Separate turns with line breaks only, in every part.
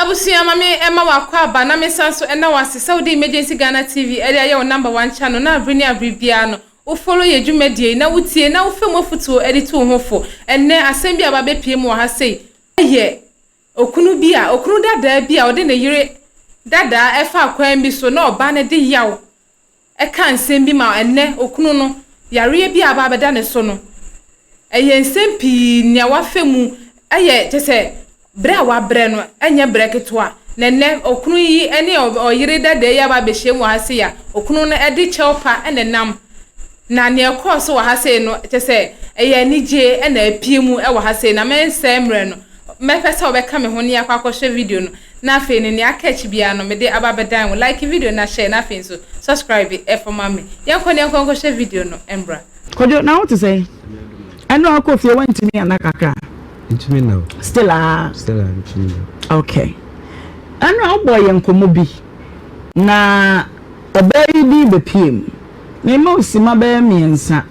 Abusua ma me ɛma w'akɔ aba na me nsan so ɛna w'ase sɛ wode Emergency Ghana TV ɛde ayɛ wo number one channel na abere ne abere biara no wo follow yɛ dwumadie yi na wo tie na wo fa mu afutuo ɛde tu wo ho fo. Ɛnnɛ asɛm bi a aba abɛpie mu wɔ ha sei ɛyɛ okunu bi a okunu dadaa bi a ɔde ne yere dadaa ɛfaa kwan bi so na ɔbaa no de yaw ɛka nsɛm bi ma ɛnnɛ okunu no yareɛ bi a aba abɛda ne so no, ɛyɛ nsɛm pii nea wafa mu ɛyɛ kyɛ sɛ brɛ a wabrɛ no ɛnyɛ brɛ ketewa. Na ɛnnɛ okunu yi ne ɔyere dada yi aba abɛhyia mu wɔ ha sei a, okunu no ɛde kyɛw pa na ɛnam. Na nea ɛkɔɔ so wɔ ha sei no kyɛ sɛ ɛyɛ anigye na apue mu wɔ ha sei na mensɛe mmerɛ no, mɛpɛ sɛ wobɛka me ho ne yɛakɔ akɔhwɛ video no. Na afei no nea aka akyi biara no mede aba abɛdan wo. Like video no na share na afei nso subscribe fa ma me. Yɛnkɔ na yɛnkɔ nkɔhwɛ video no mbra.
Kojo, na wo te sɛn? Ɛno akɔ fie wantumi anna kakra?
Ntumi nna o.
Still aa.
Still aa ntumi nna.
Okay. Ɛno a wobɔ yɛn nkɔmmɔ bi na ɔbaa yi din bɛpie mu. Mema wo sima bɛyɛ mmiɛnsa.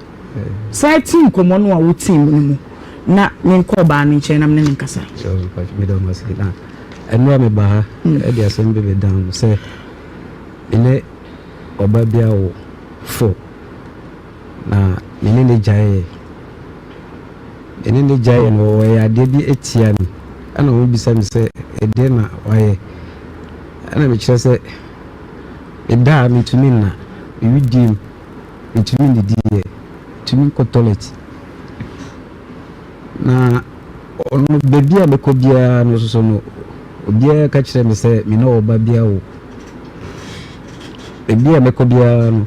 San ti nkɔmmɔ no a wotii mu no mu na menkɔ ɔbaa no nkyɛn na me ne no nkasa.
Meda mo ase. Na ɛno a meba ha ɛde asɛm bi bɛdan mo sɛ me ne ɔba bi awo fo na me ne ne gyaeɛ. Me ne ne gyaeɛ no ɔyɛ adeɛ bi atia me ɛna ɔbisa me sɛ ɛdeɛ na wayɛ ɛna mekyerɛ sɛ meda a mentumi nna mewidie mu mentumi nnidi yɛ mentumi nkɔ toilet na ɔno baabi a mɛkɔ biara no soso no obiara ka kyerɛ me sɛ me ne ɔba bi awo baabi a mɛkɔ biara no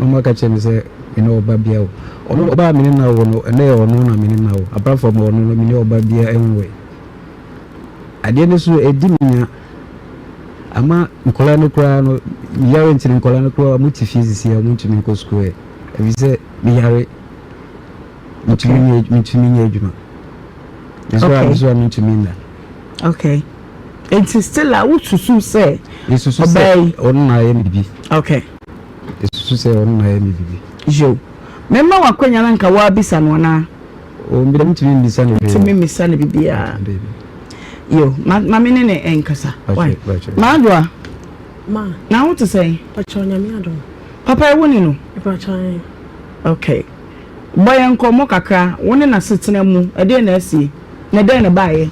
na ɔmo aka kyerɛ me sɛ me ne ɔba bi awo ɔno ɔba a me ne no awo no ɛnɛ yɛ ɔno na me ne no awo apart from ɔno no me ne ɔba biara nwoe adeɛ no so ɛdi me nya ama nkɔla no koraa no meyare nti no nkɔla no koraa ɔmo te fie sisi a ɔmo ntumi nkɔ sukuu ɛ ɛfiri sɛ meyare mentumi nyɛ mentumi nyɛ adwuma nso a nso a mentumi nna.
Okay. Nti still a wosusu sɛ
Mesusu sɛ ɔno na ayɛ me bibi.
Okay.
Mesusu sɛ ɔno na ayɛ me bibi.
Yo. Mema w'akwanya na nka woabisa no anaa?
O mbere ntumi mbisa no hwee.
Ntumi mbisa no bibiara. Yo, ma ma me ne ne nkasa. Why? Maadwoa.
Ma.
Na wo te sɛn?
Pacho nyame adom.
Papa ewo ni no?
Pacho.
Okay. Bɔ yɛn nkɔmmɔ kakra, wo ne n'asetena mu, ɛdeɛn na asie, na ɛdɛn na ɛbaeɛ?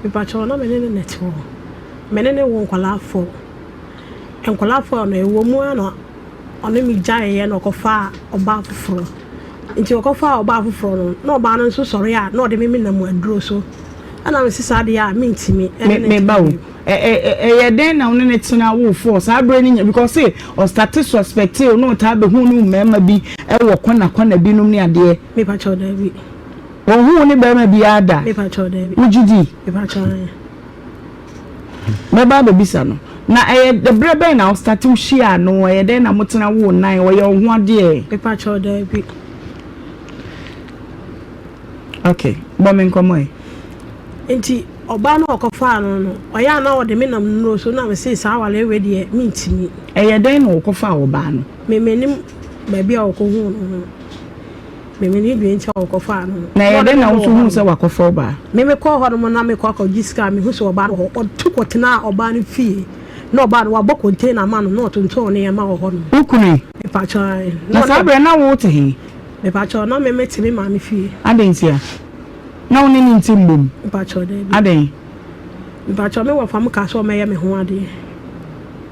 Mepakyɛw, na me ne no na ɛte hɔ. Me ne no wɔ nkwadaa four. Nkwadaa four no, ɛwɔ mu ara na ɔne me gyaeɛ na ɔkɔfaa ɔbaa foforɔ. Nti ɔkɔfaa ɔbaa foforɔ no, na ɔbaa no nso sɔre a, na ɔde me menam aduro so. Ɛna mese saa deɛ a, mentumi ne no
Me ba
ntena
o,
bio.
Ɛyɛ dɛn na wo ne no tena wo foɔ saa berɛ no nya because se ɔstate suspecte wo na ɔtaa bɛhu ne mmarima bi wɔ kɔna kɔna binom ne adeɛ.
Mepa kyɛw daabi.
Ɔnhu wo ne barima biara da?
Mepa kyɛw daabi.
Wogye di?
Mepa kyɛw aane.
Mɛba abɛbisa no. Na ɛyɛ berɛ bɛn na ɔstate wo hyiaa no ɛyɛ dɛn na motena woo nan ɔyɛ wo ho adeɛ?
Mepa kyɛw daabi.
Ok, bɔ me nkɔmmɔ ɛ.
Nti ɔbaa no a ɔkɔfaa no no, ɔyɛ a na ɔde me nam nnuro so na mese saa awareɛ wei deɛ mentumi.
Ɛyɛ dɛn na ɔkɔfaa ɔbaa no?
Me mennim baabi a ɔkɔhuu no no. Me mennim deɛ nti a ɔkɔfaa no no.
Na ɛyɛ dɛn na wo nso huu sɛ wakɔfa ɔbaa?
Me mekɔɔ hɔ nom na mekɔ akɔgye sika a mehu sɛ ɔbaa no wɔ hɔ. Ɔtu kɔtenaa ɔbaa no fie na ɔbaa no wabɔ container ama no na ɔtontɔn nneɛma wɔ hɔ nom.
Wo kunu yi?
Mepakyɛw ae.
Na saa berɛ na wote he?
Mepakyɛw, na me mete me maame fie.
Adɛn ntia? Na wo ne no nte mmom?
Mepakyɛw, dabi.
Adɛn?
Mepakyɛw, me wɔfa mo kaa sɛ ɔmmɛyɛ me ho adeɛ.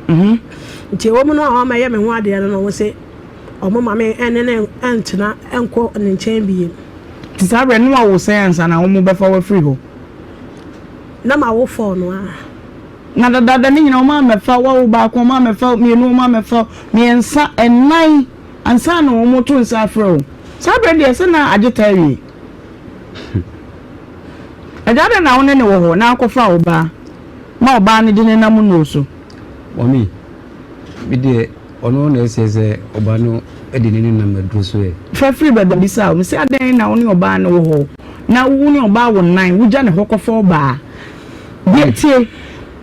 Mhm. Nti ɛwɔ mu no a ɔammɛyɛ me ho adeɛ no na ɔmo se ɔmo ma me ɛne no ɛntena ɛnkɔ ne nkyɛn biem.
Nti saa berɛ no na wawo sɛn ansa na wɔn bɛfa wo afiri hɔ?
Na mawo four no ara.
Na dadaada no nyinaa wɔn ammɛfa wo, wawo baako wɔn ammɛfa wo, mmienu wɔn ammɛfa wo, mmiɛnsa, nnan. Ansa na wɔreto nsa afrɛ wo. Saa berɛ deɛ sɛ na agye taa awie. Agya adɛn na wo ne no wɔ hɔ na akɔfa wo ba ma ɔbaa no de no nam nnuro so?
Mummy, me deɛ ɔno na ɛsɛ sɛ ɔbaa no de n'ani nam aduro so ɛ.
Fa firi baabi a mebisaa wo. Mese adɛn na wo ne ɔbaa no wɔ hɔ na wo ne ɔbaa wo nnan wogya ne hɔ kɔfa ɔbaa? Deɛ tie,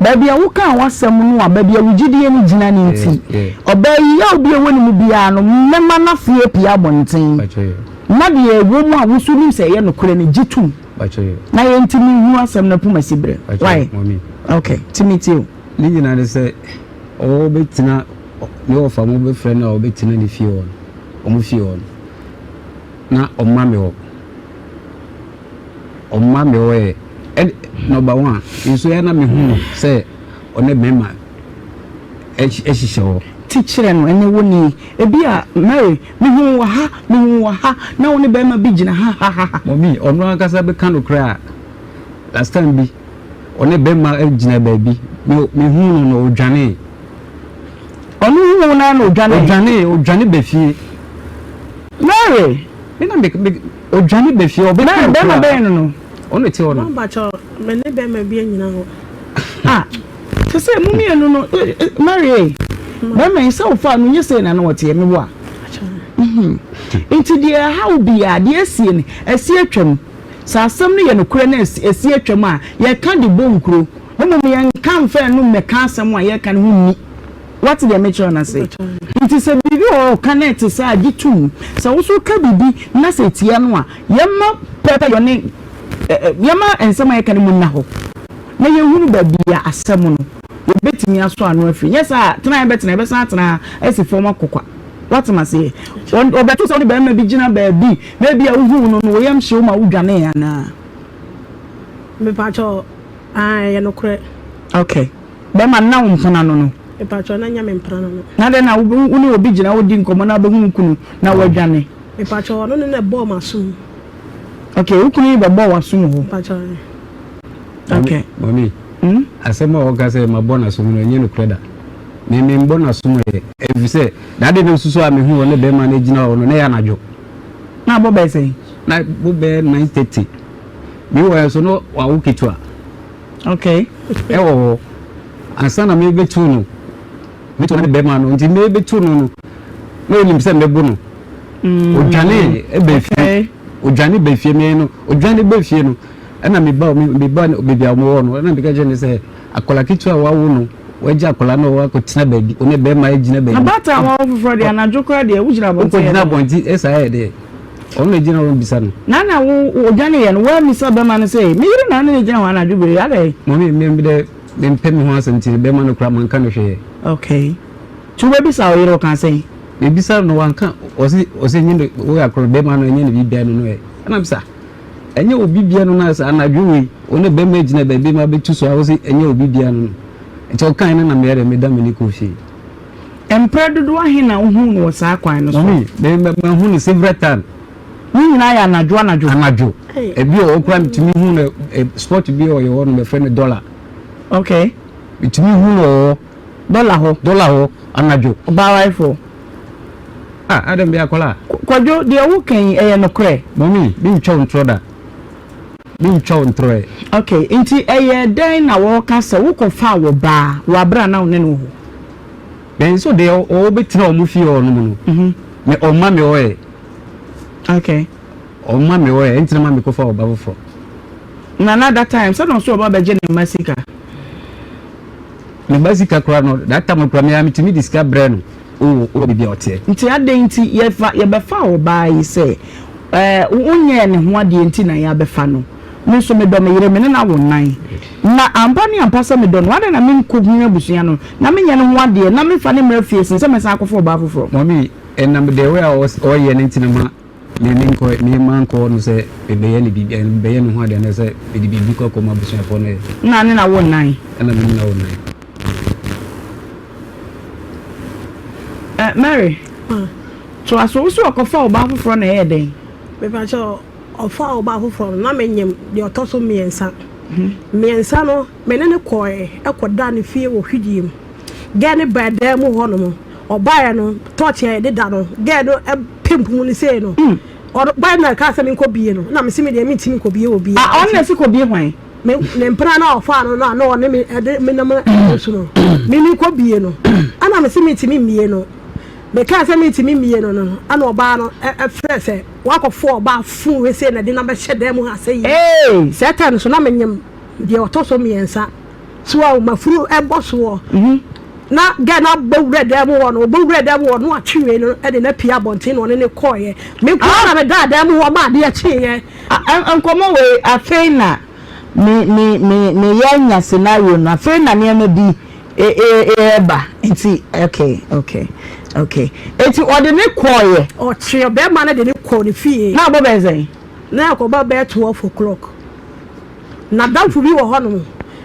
baabi a wokaa w'asɛm no a baabi a wo gyidie no gyina no nti, ɔbaa yi yaw bi a ɛwɔ ne mu biara no, mɛma no afee apue abɔnten. Na deɛ ɛwɔ mu a wo nso wonim sɛ ɛyɛ nokorɛ no, gye tom. Na yɛntumi nhu asɛm no poma si berɛ. Why? Okay, timi tie o.
Ne nyinaa ne sɛ ɔwɔ bɛtena ne wɔfa mo bɛfrɛ no a ɔbɛtena ne fie hɔ no, ɔmo fie hɔ no, na ɔma me hɔ. Ɔma me hɔ yɛ ɛn nɔba wɔn a nso yɛ na mehu no sɛ ɔne bɛrima ɛhyehyɛ hɔ.
Ti kyerɛ no ɛnɛ wo nie. Ebi a Mary mehu wo wɔ ha, mehu wo wɔ ha, na wo ne bɛrima bi gyina ha ha ha ha.
Mummy ɔno ankasa bɛka nokorɛ a last time bi ɔne bɛrima gyina baabi me mehuu no no ɔdwanee.
Ɔno huu wo no ara na ɔdwanee?
Ɔdwanee, ɔdwane ba fie.
Mary!
Me na me me ɔdwane ba fie ɔbɛka
Mary
nokorɛ
bɛrima
a.
bɛn no no?
Ɔno te hɔ no.
Mpakyɛw me ne bɛrima bi anyina hɔ.
Ah! Te sɛ mo mmienu no, Mary ei, bɛrima yi sɛ wofaa no nyɛ sei na na ɔteɛ, meboa. Mhm. Nti deɛ ɛha wo biara, deɛ asie no, asi atwam. Sɛ asɛm no yɛ nokorɛ na asi atwam a, yɛka de bɔ nkuro. Mmom yɛnka mfa ɛno mmɛka asɛm a yɛreka no ho nni. Woate deɛ mekyerɛ no ase? Nti sɛ biribi wɔ hɔ a ɔka na ɛte saa a, gye tom. Sɛ wo nso woka biribi na sɛ ɛtia no a, yɛmma pɛpɛyɔ ne yɛmma nsɛm a yɛka no mu nna hɔ na yɛnhunu baabi a asɛm no yɛbɛtumi asɔ ano afiri. Nyɛ saa a, tena a yɛbɛtena, yɛbɛsan atena ha asi fam akɔ kwa. Woate me aseɛ? Ɔbɛto sɛ wo ne barima bi gyina baabi na ebia wohuu no no, wo yam hye wo ma wodwanee anaa?
Mepakyɛw, aane, ɛyɛ nokorɛ.
Okay. Bɛma no na wo mpena no no.
Mepakyɛw, na ɛnyɛ me mpena no no.
Na dɛn na wo ne obi gyina wodi nkɔmmɔ na wobɛhu wo kunu na woadwane?
Mepakyɛw, ɔno ne na ɛbɔɔ m'asom.
Okay, wo kunu yi bɛbɔɔ w'asom hɔ?
Mepakyɛw, ɛɛ.
Okay.
Mami, hmm? Asɛm a ɔka sɛ mabɔ n'asom no ɛnyɛ nokorɛ da. Me membɔ n'asom ɛ, ɛfiri sɛ dade no nso so a mehu ɔne bɛrima no gyina hɔ no na ɛyɛ anadwo.
Na abɔ bɛyɛ sɛn?
Na bo bɛyɛ 9:30. Me wɔ yɛ so no wawo ketewa.
Okay.
Ɛwɔ hɔ. Ansa na mebɛtu no, metu no bɛrima no, nti mebɛtu no no, na onim sɛ mɛbo no. Mm. Odwane ɛbɛ fie. Odwane bɛ fie me no, odwane bɛ fie no. Ɛna meba meba baabi a wɔwɔ no, ɛna meka kyerɛ no sɛ akwadaa ketewa a wawo no, wagya akwadaa no wakɔtena baabi, ɔne bɛrima gyina baabi.
Abaatan a wawo foforɔ deɛ anadwo koraa deɛ wogyina abɔnten.
Wokɔgyina abɔnten ɛsa yɛ deɛ. Ɔno na egyina hɔ bisa no.
Na na wo odwane yɛ no woammisa bɛma no sɛ, Me yere na ɔne no gyina hɔ anadwo bere yi, adɛn?
Mummy, me de mempɛ me ho asɛm nti bɛma no koraa manka no hwee.
Okay. Nti wobɛbisa wo yere ɔkaa sɛn?
Mebisa no wanka, ɔse ɔse ɛnyɛ ne woyɛ akorɔ bɛma no ɛnyɛ ne biribiara no no ɛ. Ɛna mesa ɛnyɛ obi bia no na sɛ anadwo wei wo ne bɛma gyina baabi ma bɛtu so a wose ɛnyɛ obi bia no no. Nti ɔkae no na meyɛ dɛ meda m'ani kɔɔ fie.
Mprɛ dodoɔ ahe na wohuu no wɔ saa kwan no so?
Mummy, me, me, mahu no several time.
Ne nyinaa yɛ anadwo anadwo?
Anadwo. Ebi wɔ hɔ koraa metumi hu no, eh, spot bi wɔ yɛ hɔ no bɛfrɛ no dollar.
Okay.
Metumi hu no wɔ hɔ.
Dollar hɔ?
Dollar hɔ, anadwo.
Ɔbaa warefoɔ?
Ah, Adam bi akwadaa.
Kwadwo, deɛ woka yi, ɛyɛ nokorɛ?
Mummy, mentwa wo ntorɔ da. Mentwa wo ntorɔ ɛ.
Okay, nti ɛyɛɛ dɛn na wɔka sɛ wokɔfaa wo ba wɔ aberɛ a na wo ne no wɔ hɔ?
Me nso deɛ ɔbɛtena wɔn fie hɔ nom no, mhm. me ɔma me hɔ ɛ.
Okay.
Ɔma me hɔ ɛ, ɛnti na ma mekɔfa ɔba foforɔ.
Na na that time sɛ na ɔso ɔba bɛgye ne mma sika.
Ne mma sika koraa no, that time koraa me a metumi de sika brɛ no. Wowɔ wowɔ baabi a ɔteɛ.
Nti adɛn nti yɛfa yɛbɛfaa ɔbaa yi sɛ ɛɛ wonyɛɛ ne ho adeɛ nti na yɛabɛfa no? Me nso medɔ me yere, me ne no awo nnan. Na ampa ne ampa sɛ medɔ no, adɛn na menkɔhunu abusua no na menyɛ ne ho adeɛ na memfa no mmra fie sen sɛ mɛsan akɔfa ɔbaa foforɔ?
Mummy, ɛnam the way a ɔyɛ no nti na ma me menkɔ me mankɔ no sɛ mebɛyɛ no biribi mebɛyɛ ne ho adeɛ anaasɛ mede biribi kɔ akɔma abusuafoɔ no ɛ.
Nna ne no awo nnan.
Ɛna me ne no awo nnan.
Eh, Mary, toa so. Wo so ɔkɔfa ɔbaa foforɔ na ɛyɛɛ dɛn?
Mepakyɛ ɔfaa ɔbaa foforɔ no, na menyem deɛ ɔtɔ so mmiɛnsa. Mmiɛnsa no, me ne no kɔɛ kɔdaa ne fie wɔ Hwidie mu. Gɛɛ no baa dan mu hɔ nom. Ɔbaeɛ no, tɔɔkye a yɛde da no, gɛɛ no pemp mu no sei no. Ɔno, baa na ɛkaa sɛ menkɔ bie no, na mese me deɛ mentumi nkɔ bie wɔ bie.
Ah, ɔno na ɛse kɔ bie hwan?
Me, ne mpena no a ɔfaa no no a na ɔne me ɛde me nam ɛno so no, me menkɔ bie no. Ɛna mese mentumi mmie no. Mekaa sɛ mentumi mmie no no, ɛna ɔbaa no frɛɛ sɛ wakɔfo ɔbaa fuu wei sei na ɛde no abɛhyɛ dan mu ha sɛ yie. Saa time no so na menyem deɛ ɔtɔ so mmiɛnsa. So a mafuru ɛbɔ soɔ. Na girl no abɔ wura dan mu hɔ no, ɔbɔ wura dan mu hɔ no, na watwe wei no de no apue abɔnten na ɔne no kɔeɛ. Me nko ara na medaa dan mu hɔ ma adeɛ kyeeɛ.
Nkɔmmɔ wei afei na me me me meyɛ anya scenario no afei na nneɛma bi ɛɛba nti okay okay okay eti ɔde ne kɔɔyɛ.
Ɔtwe ɔbɛrima no de ne kɔɔ ne fie.
Na abɔ bɛyɛ sɛn?
Na ɛkɔba bɛyɛ 12 o'clock. N'adamfo bi wɔ hɔnom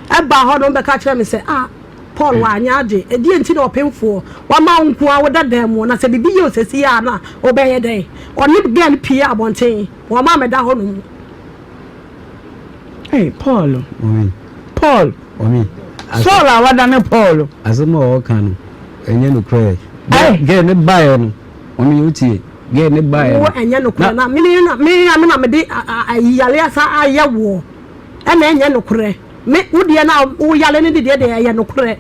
ɛbaa hɔnom bɛka kyerɛ me sɛ, ah, Paul wanyɛ agye. Ɛdeɛ nti na ɔpemfoɔ wama wo nko ara woda dan mu na sɛ biribi yɛ osɛsi a na wobɛyɛ dɛn? Ɔne girl pie abɔnten wɔma meda hɔnom.
Hey, Paul. Paul. Saul a wadane Paul.
Asɛm a ɔka no ɛnyɛ nokorɛ. Girl ne baeɛ no ɔno yɛ wotie girl ne baeɛ no.
Wo ɛnyɛ nokorɛ na me na me na me na mede ayiyale asa ayɛ woɔ ɛna ɛnyɛ nokorɛ. Me wo deɛ na wo yale no de deɛ deɛ ɛyɛ nokorɛ.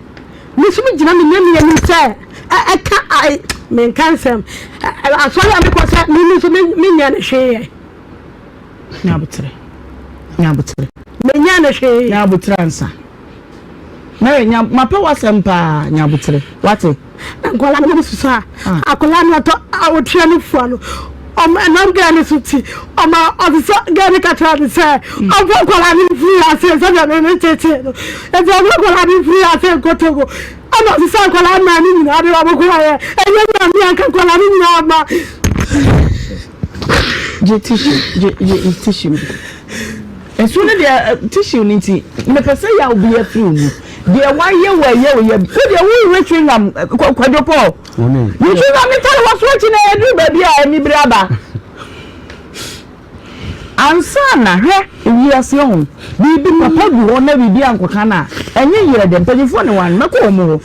Me nso me gyina me nyame anim sɛ ɛka ai menka nsɛm asɔre a mekɔ sɛ me nso me menyɛ no hwee yɛ.
Nyabotere. Nyabotere.
Menyɛ no hwee.
Nyabotere ansa. Mary nya mapɛ w'asɛm paa nyabotere wate.
Na nkwadaa no susu a akwadaa no ɔtɔ a ɔtua no fua no ɔmo ɛnam gɛɛ no so ti ɔma ɔte sɛ gɛɛ no ka kyerɛ no sɛ ɔmfa nkwadaa no mfiri ase sɛdeɛ me me tete no nti ɔmfa nkwadaa no mfiri ase nkɔ Togo ɛna ɔte sɛ nkwadaa mmaa no nyinaa de ɔmo kɔeɛ ɛnyɛ nyame anka nkwadaa no nyinaa ma.
Gye tissue gye gye tissue bi nsuo no deɛ tissue no nti mepɛ sɛ yaw bi afiri wo mu deɛ wayɛ wo ɛyɛ wo yɛ wo deɛ worewe chewing gum Kwadwo Paul ne chewing gum ne tare wɔ so akyi na ɛduru baabi a anibere aba ansa na hwɛ wiase ho biribi papa gu hɔ na biribi ankɔka no a ɛnyɛ yerɛ dɛ mpanyinfoɔ ne wɔn mɛkɔ wɔn hɔ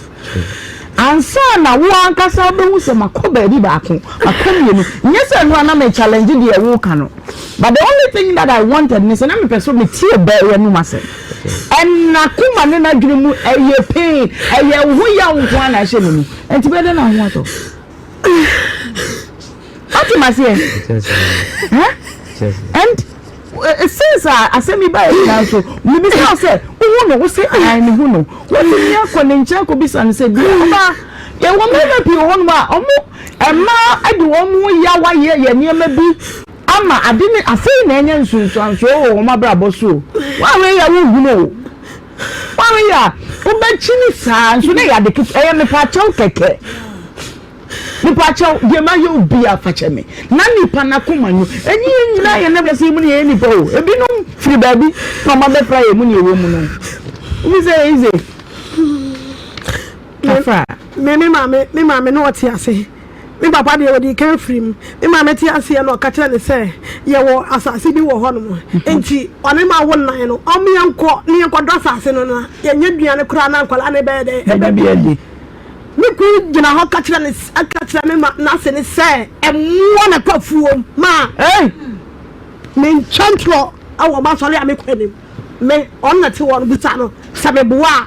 ansa na wo ankasa wobɛhu sɛ makɔ baabi baako makɔ mmienu nyɛ sɛ ɛno a na me challenge deɛ woka no, but the only thing that I wanted ne sɛ na mepɛ so metie bɛɛ anum asɛm ɛna koma ne n'adwene mu ɛyɛ pain ɛyɛ wo ho yaw nko ara na ɛhyɛ ne mu nti bɛyɛ dɛ na ho atɔ wate maseɛ. And since a asɛm yi baeɛ nyinaa nso mebisa wo sɛ wohu no wo se ae mehu no watumi akɔ ne nkyɛn akɔbisa no sɛ bia ɔbaa yɛwɔ mmarima pii wɔ hɔnom a ɔmo mmaa de wɔn ho yaw ayɛ yɛ nneɛma bi ama ade ne afei na ɛnyɛ nsunsuansoɔ wɔ wɔn abrabɔ so o woahwɛ yɛ wohunu o woahwɛ yɛ a wobɛkyini saa nso na ɛyɛ ade ketewa ɛyɛ mepaakyɛw kɛkɛ. Mepakyɛw, deɛ mayɛ wo biara fa kyɛ me. Na nipa no akoma nyo. Ɛnyɛ yɛn nyinaa yɛn nam ase mu na yɛyɛ nipa o. Ebinom firi baabi na wɔn abɛfra yɛn mu na yɛwɔ mu no. Wofi sɛ ɛyɛ easy. Kafra.
Me me maame me maame na ɔte ase. Me papa deɛ ɔdii kan firi mu. Me maame te aseɛ na ɔka kyerɛ no sɛ yɛwɔ asase bi wɔ hɔnom nti ɔne ma wo nan no ɔmo yɛnkɔ ne yɛnkɔdɔ asase no na yɛnyɛ duane koraa na nkwadaa no bɛyɛ dɛ ɛbɛdi. Me kunu gyina hɔ ka kyerɛ ne ka kyerɛ me ma n'ase ne sɛ ɛmmoa na kɔ afuom ma mentwa ntorɔ wɔ m'asɔre a mekɔ anim. Me ɔno na te hɔ no bisa no sɛ meboa a.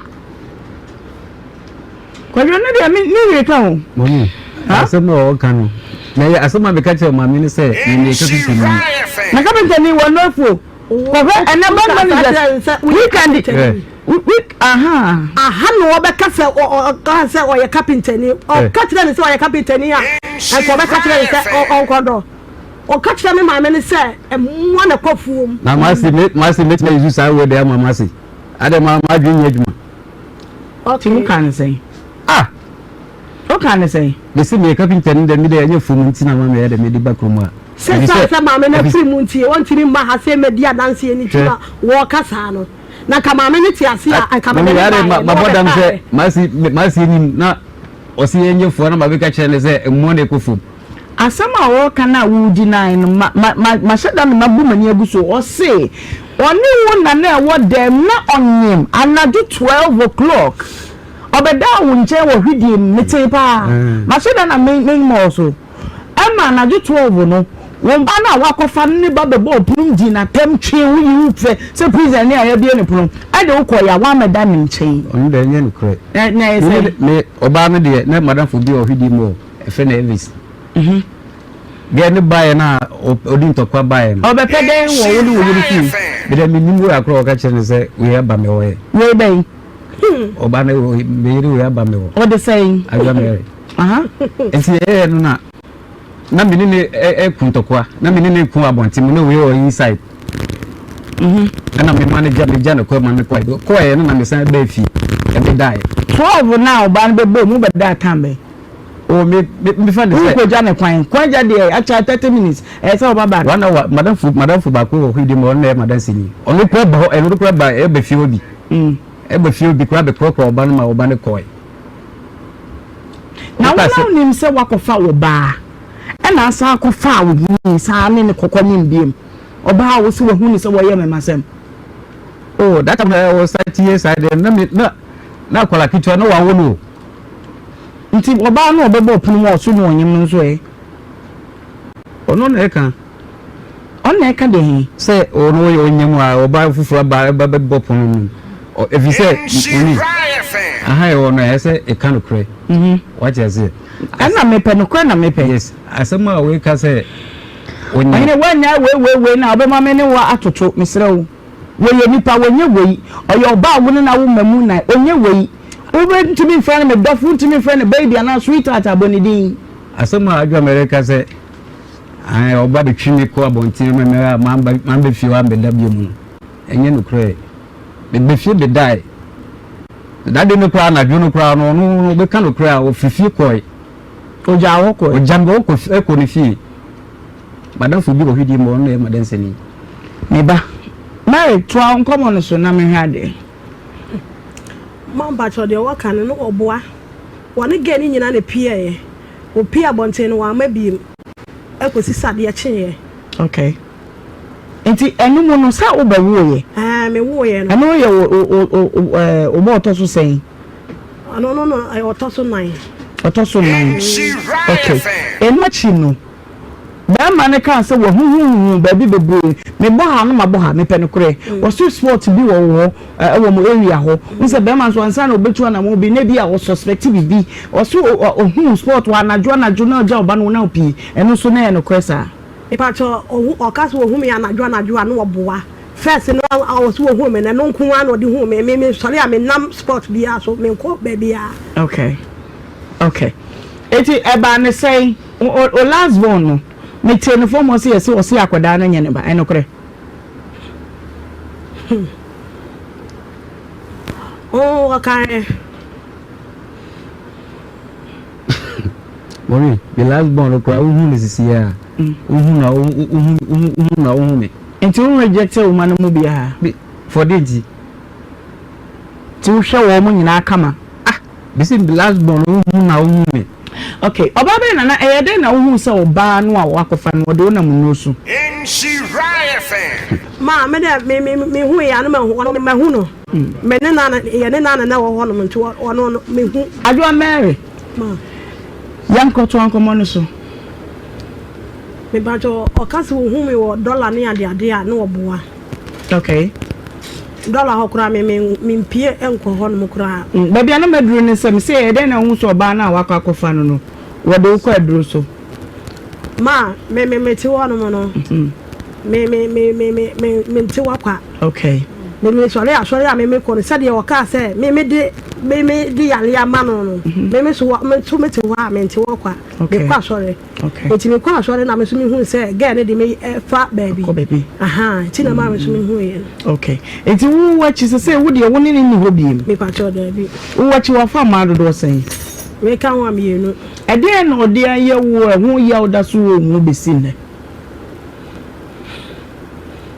Kwadwo no deɛ me ne yere ka o.
Mami, asɛm a ɔka no, na yɛ asɛm a meka kyerɛ maame no sɛ meyɛ kapentani.
Na kapentani wɔ no afuo. Kɔhwɛ ɛnɛ bank managers weekend week aha.
Aha na ɔbɛka sɛ ɔka sɛ ɔyɛ kapentani. Ɔka kyerɛ ne sɛ ɔyɛ kapentani a, nka ɔbɛka kyerɛ ne sɛ ɔnkɔdɔ. Ɔka kyerɛ me maame no sɛ mmoa na kɔ afuom.
Na masi masi mɛtumi ayi saa wɔ de ama masi. Adɛ ma ma adwene nyɛ adwuma.
Okay. Ti ka ne sɛn?
Ah.
O ka ne sɛn?
Mesi meyɛ kapentani dɛ mi dɛ ɛnyɛ fom nti na ma meyɛ dɛ mede ba kurom a.
Sɛ sɛ sɛ maame no afiri mu nti ɔntumi mma ha sɛ mɛdi adanseɛ no nti na wɔka saa no. Na nka maame no te ase a nka mede ne baeɛ na
mabɔ dam sɛ masi masi anim na ɔsi yɛn nyɛ fua na ma bɛka kyerɛ ne sɛ mmoa na ɛkɔ fam.
Asɛm a ɔreka no a woredi nan no, ma, ma, ma, mahyɛ da na mabu m'ani agu so. Ɔse, ɔne wo na na ɛwɔ dɛm, na ɔnyem, anadwo 12 o'clock. Ɔbɛdaa wo nkyɛn wɔ hwidie mu, metee paa. Mahyɛ da na me, memmɔɔ so. Ɛma anadwo 12 no, wo ba no a woakɔfa no ne ba bɛbɔɔ pono mu dii n'atɛm, twee wo, yii wo fɛ sɛ prison ni a yɛabue ne pono, ɛde wo kɔeɛ a, woammɛda ne nkyɛn.
Ɔno deɛ ɛnyɛ nokorɛ.
Na, na ɛyɛ sɛn?
Me, ɔbaa no deɛ, na madamfo bi wɔ hwidie mu hɔ. Ɛfɛ na Elvis. Mhm. Gɛ ne baeɛ no a ɔdi ntɔkwa baeɛ no.
Ɔbɛpɛ dɛn wɔ wo ne wo yere fie?
Medɛ menim wei akorɔ ɔka kyerɛ no sɛ wei aba me hɔ ɛ.
Wei bɛn?
Ɔba no me yere wei aba me hɔ.
Ɔde sɛn?
Adwa Mary. Nti ɛyɛ no na na me ne ne ɛku ntɔkwa na me ne ne ku abɔnten mu na wei wɔ inside. Ɛna me ma no gya me gya no kɔ ma me kɔɛ kɔɛ no na me san bɛɛ fie ɛbɛ daeɛ.
12 na ɔbaa no bɛbɔ mu bɛda tan bɛn?
O me me me fa ne sɛ.
Wokɔgya ne kwan kwan gya deɛ akyɛ 30 minutes ɛyɛ sɛ ɔba back.
One hour madamfo madamfo baako wɔ hɔ yi de ma ɔno na ɛyɛ madanseni ɔno kura ba hɔ ɛno kura ba ɛbɛ fie hɔ bi. Ɛba fie obi koraa bɛkorɔkorɔ ɔba no ma ɔba no kɔe.
Na wo na wonim sɛ woakɔfa wo baa ɛna asan akɔfa wo hini saa ne ne kɔkɔ nim biem ɔbaa a wo se wahu ne sɛ wɔyɛ mɛmasɛm.
Oh that time I was 30 years I then na me na na akwara ketewa na wawo no.
Nti ɔbaa no ɔbɛbɔ ɔpono mu a ɔso no ɔnyem no nso ɛ?
Ɔno na ɛka.
Ɔno na ɛka deɛ he?
Sɛ ɔno ɔyɛ ɔnyem a ɔbaa foforɔ aba ɛba bɛbɔ pono no mu. Ɛfiri sɛ ɔni aha ɛwɔ no ɛyɛ sɛ ɛka nokorɛ. Wate aseɛ?
Ɛna mepɛ nokorɛ na mepɛ.
Yes, asɛm a wei ka sɛ ɔnyem.
Ɔhene woannya wei wei wei na ɔbɛma me ne wo atoto mesrɛ wo. Wɔyɛ nipa wɔnyɛ wei. Ɔyɛ ɔbaa a wo ne no awo mma mu na ɔnyɛ wei. Wobɛntumi mfrɛ no me dɔfo, wontumi mfrɛ no baby anaa sweetheart a bɔ ne din.
Asɛm a Adwoa reka sɛ ae ɔba bɛtwi me kɔ abɔnten ma me a mamba fie hɔ ambɛda bio mu no, ɛnyɛ nokorɛ. Meba fie bɛdae. Na dade no koraa anadwo no koraa no ɔno no ɔbɛka nokorɛ a ɔfiri fie kɔe.
Ɔgyaa hɔ kɔe?
Ɔgya me hɔ kɔ kɔ ne fie. M'adamfo bi wɔ hwidie mu ɔno na ɛyɛ m'adanseni.
Me ba, Mary toa wo nkɔmmɔ no so na menhwɛ adeɛ.
Ma mpakyɛw deɛ wɔka no no ɔboa. Wɔne girl no nyinaa na epiaeɛ. Wɔpie abɔnten no wamma biem kɔsi sɛ adeɛ kyeeɛ.
Okay. Nti ɛno mu no sɛ wobɛwoeɛ?
Ɛɛ mewoeɛ no.
Ɛno yɛ wo wo wo ɛɛ wo ba ɔtɔ so sɛn?
Ɔno no no ɛyɛ ɔtɔ so nan.
Ɔtɔ so nan. Okay. Ɛno akyi no. Barima no kaa sɛ wahuhuhuhu baabi bebree, mebɔ ha na mabɔ ha, mepɛ nokorɛ. Wɔse spot bi wɔ wo hɔ, ɛwɔ mo area hɔ. Wohu sɛ barima nso ansa na ɔbɛtu anamɔn bi na ebia ɔ suspect biribi. Ɔse ɔhuu spot hɔ anadwo anadwo na ɔgya ɔba no na ɔpie. Ɛno nso na ɛyɛ nokorɛ saa?
Mepakyɛw, ɔhu, ɔka sɛ ɔhu me anadwo anadwo a na ɔboa. First no ɔse ɔhuu me no, ɛno nko ara na ɔde huu me. Me mesɔre a mennam spot biara so, menkɔ baabiara.
Okay. Okay. Eti ɛbaa ne sɛn? O last born no, me tee no fam hɔ sɛ yɛse ɔse akwadaa no nyɛ ne ba, ɛnokorɛ?
Hmm. Oh, ɔkaeɛ.
Maureen, me last born no koraa wohu no sisi a, wohu na wohu na wohu me.
Nti wo reject wo ma no mu biara?
For deɛ nti?
Nti wohwɛ wɔn nyinaa kama?
Ah! Mese me last born no wohu na wohu me.
Ok, ɔbaa bɛn na na ɛyɛ dɛn na wohuu sɛ ɔbaa no a woakɔfa no ɔde wo nam nnuro so?
Nhyira FM.
Ma me dɛ me me me hu yɛ ano mahu ɔno mahu no me ne na yɛ ne na na wɔ hɔ nom nti ɔno no me hu.
Adwoa Mary,
Ma.
yɛnkɔtoa nkɔmmɔ no so.
Me pakyɛ ɔka sɛ ohu me wɔ dɔla ne ade ade a na ɔboa.
Okay.
Dɔla hɔ koraa me me mempie nkɔ hɔ nom koraa.
Mm, baabi a na maduru ne sɛ, mese ɛyɛ dɛn na wohu sɛ ɔbaa no a wakɔ akɔfa no no, wɔde wo kɔ aduro so?
Ma, me me mete hɔ nom no, me me me me me me mente hɔ kwa.
Okay.
Me me sɔre asɔre a me me kɔ no sɛdeɛ ɔkaa sɛ me me de me me de yare ama no no, me me so me so mete hɔ a mente hɔ kwa.
Okay.
Mekɔ asɔre.
Okay.
Nti mekɔ asɔre na me nso mehu sɛ girl no de me fa baabi.
Kɔ baabi.
Aha, nti na maa me nso mehu yɛ
no. Okay. Nti wo akyi sɛ sɛ wo deɛ wo ne ne nni hɔ biem.
Mepakyɛw daabi.
Wo akyi wafa mmaa dodoɔ sɛn?
Meka ho a mmienu.
Ɛdeɛn na ɔde ayɛ wo a ɛho yaw da so wɔ wo mu bɛsi nnɛ?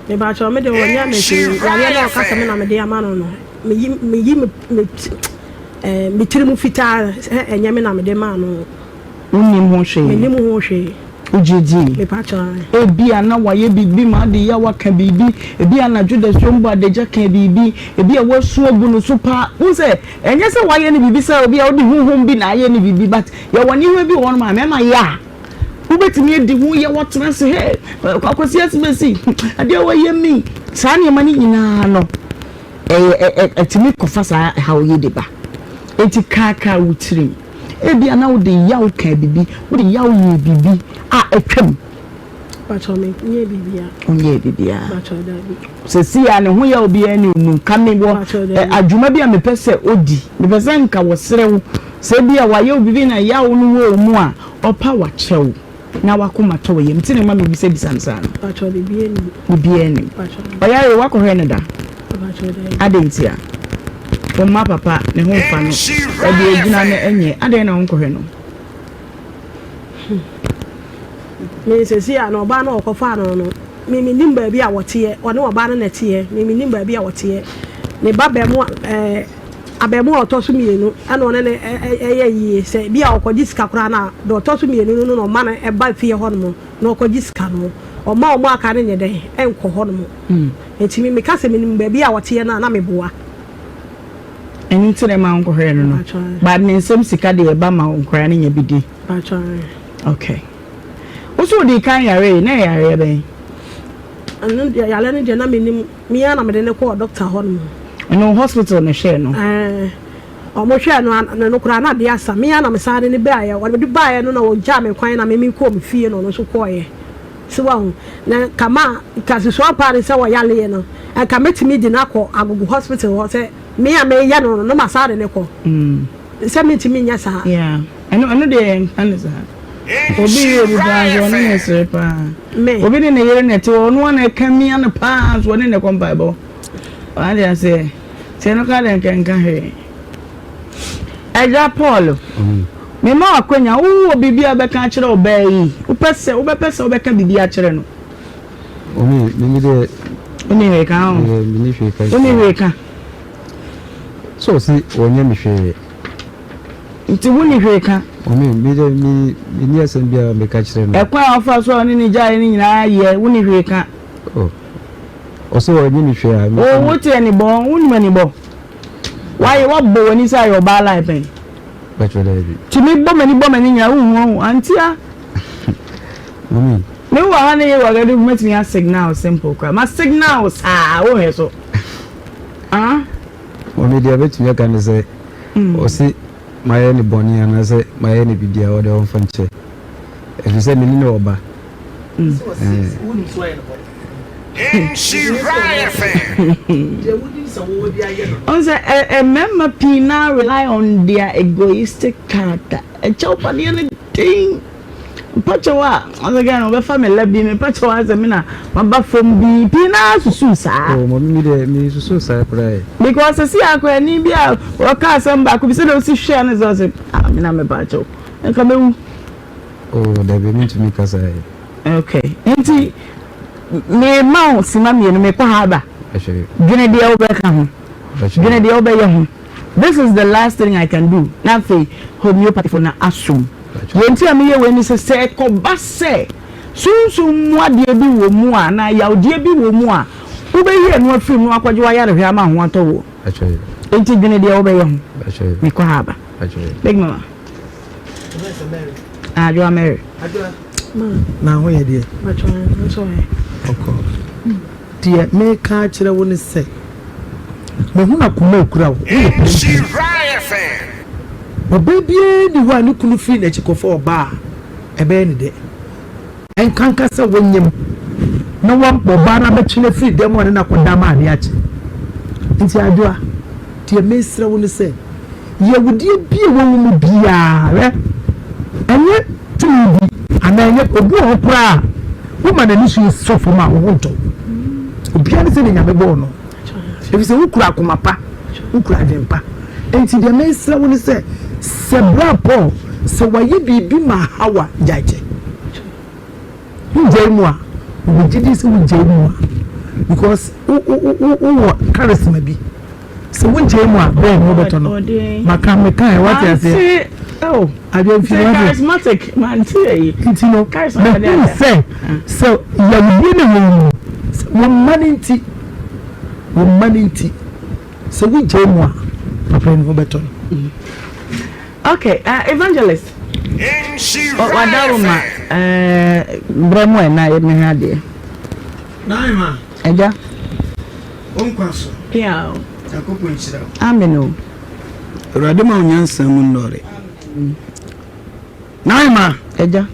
Mepakyɛw me deɛ ɔnyɛ me hwee. Yareɛ no a ɔka sɛ me na mede ama no no, meyi meyi me me me tiri mu fitaa sɛ ɛnyɛ me na mede maa no.
Wonnim ho hwee?
Mennim ho hwee.
Wogye di?
Mepakyɛw, ae.
Ebia na wayɛ biribi ma ade yaw aka biribi, ebia anadwo dasuo mbɔ adagya kaa biribi, ebia wasu agu no so paa. Wohu sɛ, ɛnyɛ sɛ wayɛ no biribi sɛ ebia wode honhom bi na ayɛ no biribi, but yɛwɔ nneɛma bi wɔ hɔnom a mmarima yɛ a, wobɛtumi adi ho yaw atena ase, hey, Kwasi Asimasi, adeɛ a wayɛ me. Saa nneɛma no nyinaa no, ɛyɛ, ɛtumi kɔfa saa haw yi de ba. Enti kaakaa wo tirim. Ebia na wode yaw kaa biribi, wode yaw yɛɛ biribi a atwam.
Pakyɛw me nyɛɛ biribiara.
Wonyɛɛ biribiara.
Pakyɛw daabi.
Sɛsi a ne ho yaw biara nni wo mu. Nka me wɔ adwuma bi a mepɛ sɛ odi. Mepɛ sɛ nka wɔsrɛ wo sɛ ebia wayɛ wo biribi na yaw no wɔ wo mu a, ɔpa wakyɛ wo na w'akoma tɔ wo yam. Nti na ɛma mebisabisa no saa no.
Pakyɛw biribiara nni mu.
Biribiara nni mu.
Pakyɛw.
Ɔyare woakɔhwɛ no da?
Pakyɛw daabi.
Adɛn ntia? Wo mma papa ne ho mfa no. Baabi a ogyina no nyɛ. Adɛn na wonkɔhwɛ no?
Me sɛsi a na ɔbaa no a ɔkɔfaa no no me mennim baabi a wɔteɛ ɔne ɔbaa no na ɛteɛ me mennim baabi a wɔteɛ ne ba bɛmo ɛɛ abɛmo a ɔtɔ so mmienu ɛna ɔne no ɛyɛ yie sɛ bi a ɔkɔgye sika koraa no a deɛ ɔtɔ so mmienu no na ɔma no ɛba fie hɔ nom na ɔkɔgye sika no ɔma ɔmo aka no nyɛ dɛn ɛnkɔ hɔ nom nti me meka sɛ menim baabi a wɔteɛ no a na meboa.
Ɛno nti na ɛma wonkɔhwɛɛ no no. But ne nsam sika deɛ ɛba ma nkwadaa no nya bi di. Okay. Wo so wodii kan yaree, na ɛyɛ yareɛ bɛn?
Ɛno deɛ yareɛ no deɛ na menim. Me ara na mede no kɔɔ doctor hɔ nom.
Ɛno hospital na ɛhwɛɛ no?
Ɛɛ. Wɔn hwɛɛ no na no koraa na adeɛ asa. Me ara na mesan de no baeɛ. Wɔde baeɛ no na wɔgyaa me kwan na me mekɔɔ me fie na ɔno nso kɔeɛ. So wahu? Na nka ma nka susuan paa ne sɛ ɔyareɛ no, nka mɛtumi de no akɔ Agogo hospital hɔ sɛ me a meyɛ no no na masan de no kɔ. Sɛ mentumi nyɛ saa.
Yeah. Ɛno ɛno deɛ yɛnka no saa. Obi yɛ obi paa nso ɔne ne sere paa.
Me.
Obi ne ne yere na ɛte hɔ ɔno ara na ɛka mia no paa nso ɔne ne kɔ mpaebɔ. Wate aseɛ? Nti ɛno koraa deɛ nka ɛnka hwee. Agya Paul, mema wo akwanya, wowɔ biribi a wobɛka akyerɛ ɔbaa yi? Wopɛ sɛ, wobɛpɛ sɛ wobɛka biribi akyerɛ no?
Ɔme, mimi deɛ.
Wonni hwee ka ho?
Menni hwee ka.
Wonni hwee ka?
Sɛ ɔse ɔnyɛ me hwee.
Nti wonni hwee ka?
Ɔme, me deɛ me, menni asɛm biara meka kyerɛ no.
Ɛkwan a ɔfa so a ɔne ne gyaeɛ no nyinaa yɛ, wonni hwee ka?
Oh, ɔse ɔnyɛ me hwee a.
Wo, wote anibɔ, wonim anibɔ? Wayɛ wabɔ w'ani sɛ ayɛ ɔbaa line pɛn.
Bɛtwɛ dɛ bi.
Tumi bɔ m'ani bɔ m'ani nyinaa wohu ɔho antia.
Mami.
Me wɔ ha ne yɛ wɔ gɛdɛ mɛtumi a signal simple kora ma signal saa wohwɛ so. Ah.
Mami deɛ bɛtumi aka ne sɛ ɔse mayɛ ne bɔne anaasɛ mayɛ ne biribi a ɔde ɔmfa nkyɛ ɛfiri sɛ mene ne ɔba.
Ɔn sɛ mmarima pii naa rely on their egoistic character. Ɛkyɛw padeɛ no den. Mpakyɛw a ɔsɛ Ghana ɔbɛfa me la bi mepakyɛw a sɛ me na maba fam bi pii naa susu saa.
Oh, mami mi deɛ mi susu saa koraa yɛ.
Because sisi akɔni bi a ɔka asɛm baako bi sɛ de osi hwɛ no sɛ ɔsɛ ah me na mepakyɛw nka mewu.
Oh dabi mentumi nka saa yi.
Okay nti me ma wo sima mienu me kɔ ha aba. Dwene deɛ wo bɛka ho. Dwene deɛ wo bɛyɛ ho. This is the last thing I can do. Na afei homeopathy fo na asom. Deɛ nti a meyɛ wei ne sɛ sɛ ɛkɔba sɛ sunsum mu adeɛ bi wɔ mu a anaa yawdeɛ bi wɔ mu a wobɛyi ɛno afiri mu na wakɔgye w'ayarehwɛ ama ho atɔ woɔ. Nti dwene deɛ wobɛyɛ ho. Mekɔ ha aba. Big mama. Adwoa Mary.
Na ho yɛ deɛ. Ɔkɔ. Deɛ meka akyerɛ wo ne sɛ, mahunu akoma ekura wo, woyɛ pɛmpɛn. Ɔbaa biara nni hɔ a ne kunu firi n'akyi kɔfa ɔbaa a, ɛbɛyɛ ne dɛ. Ɛnkanka sɛ wonyem na woabɔ ɔbaa no abɛtwe no afiri dan mu a ɔne no akɔda ama adeɛ akye. Nti Adwoa, deɛ mesrɛ wo ne sɛ, yawudie bi a ɛwɔ wo mu biara, hwɛ, ɛnyɛ tumi bi anaa ɛnyɛ obi wɔ hɔ koraa a, woma n'ani so sɔ fam a, wo ho ntɔ wo. Obiara ne sɛdeɛ Nyame bɔɔ no. Ɛfiri sɛ wokura akoma pa, wokura adwene pa. Enti deɛ mesrɛ wo ne sɛ, sɛ bra Paul, sɛ wayɛ biribi ma Hawa, gyae kyɛ. Wogyae mu a, mewɔ gyedie sɛ wogyae mu a, because wo wo wo wowɔ charisma bi. Sɛ wogyae mu a, bɛn na wobɛtɔ no. Maka meka ɛ, wate aseɛ.
Oh,
Adeɛ mfiri wate.
Charismatic, mante ayi.
Nti no, mahunu sɛ sɛ yawudie na ɛwɔ wo mu no, wo mma no nti, wo mma no nti. Sɛ wo gyae mu a papa yi ne ho bɛtɔ no.
Okay, evangelist. Wada wo ma brɛ mu ɛ na mehwɛ adeɛ.
Naima.
Agya.
Wo nkwa so.
Pia o.
Nyankopɔn nhyira wo.
Amen o.
Awurade ma wo nyansa mu nnɔre. Naima.
Agya.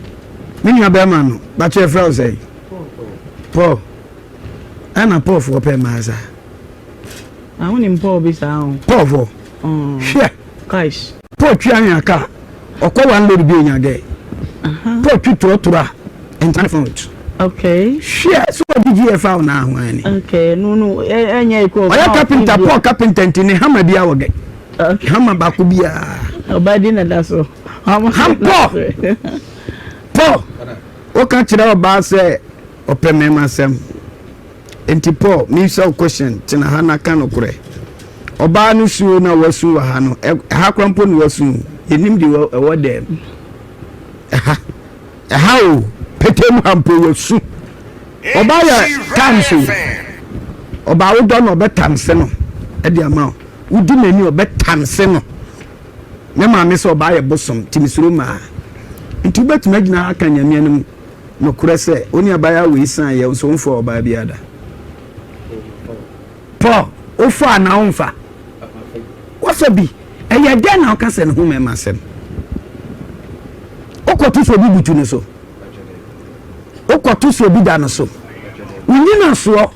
Me nua bɛrima no, bakyɛ yɛfrɛ wo sɛn? Paul, ɛna Paulfoɔ pɛ mmaa saa.
Na wonim Paul bi saa o.
Paulfoɔ.
Mm.
Hwɛ.
Kaish.
Paul twi anwea kaa. Ɔkɔ one load bi onya gɛ. Paul twi torɔtorɔ a ɛntena front.
Okay.
Hwɛ sɛ ɔde GF a ɔna ho ani.
Okay, no no ɛnyɛ ekɔ.
Ɔyɛ carpenter Paul carpenter nti ne hammer bi awɔ gɛ.
Okay.
Hammer baako biara.
Ɔba di na da so.
Ham Paul. Paul, woka kyerɛ ɔbaa sɛ ɔpɛ mmarima asɛm. Enti Paul, mebisa wo question, tena ha na ka nokorɛ. Ɔbaa no suo na wasu wɔ ha no, ɛha koraa mpo na wasu o, yɛnim deɛ ɛwɔ dɛm. Ɛha, ɛha o, petee mu ha mpo wasu. Ɔbaa yɛ times o, ɔbaa wodɔ no ɔbɛtamse no de ama wo, wodi n'ani ɔbɛtamse no. Me maame sɛ ɔbaa yɛ bosom, nti mesuro mmaa. Nti wobɛtumi agyina ha aka Nyame anim Nokorɛ sɛ, wo ne abaayewa wei san yɛ, wo nso womfaa ɔbaa biara da. Paul, wofa anaa womfa? Woafa bi. Ɛyɛ dɛn na woka sɛ ne ho mmarima asɛm? Wokɔto sɛ obi butu ne so. Wokɔto sɛ obi da no so. Wo nyinasoɔ,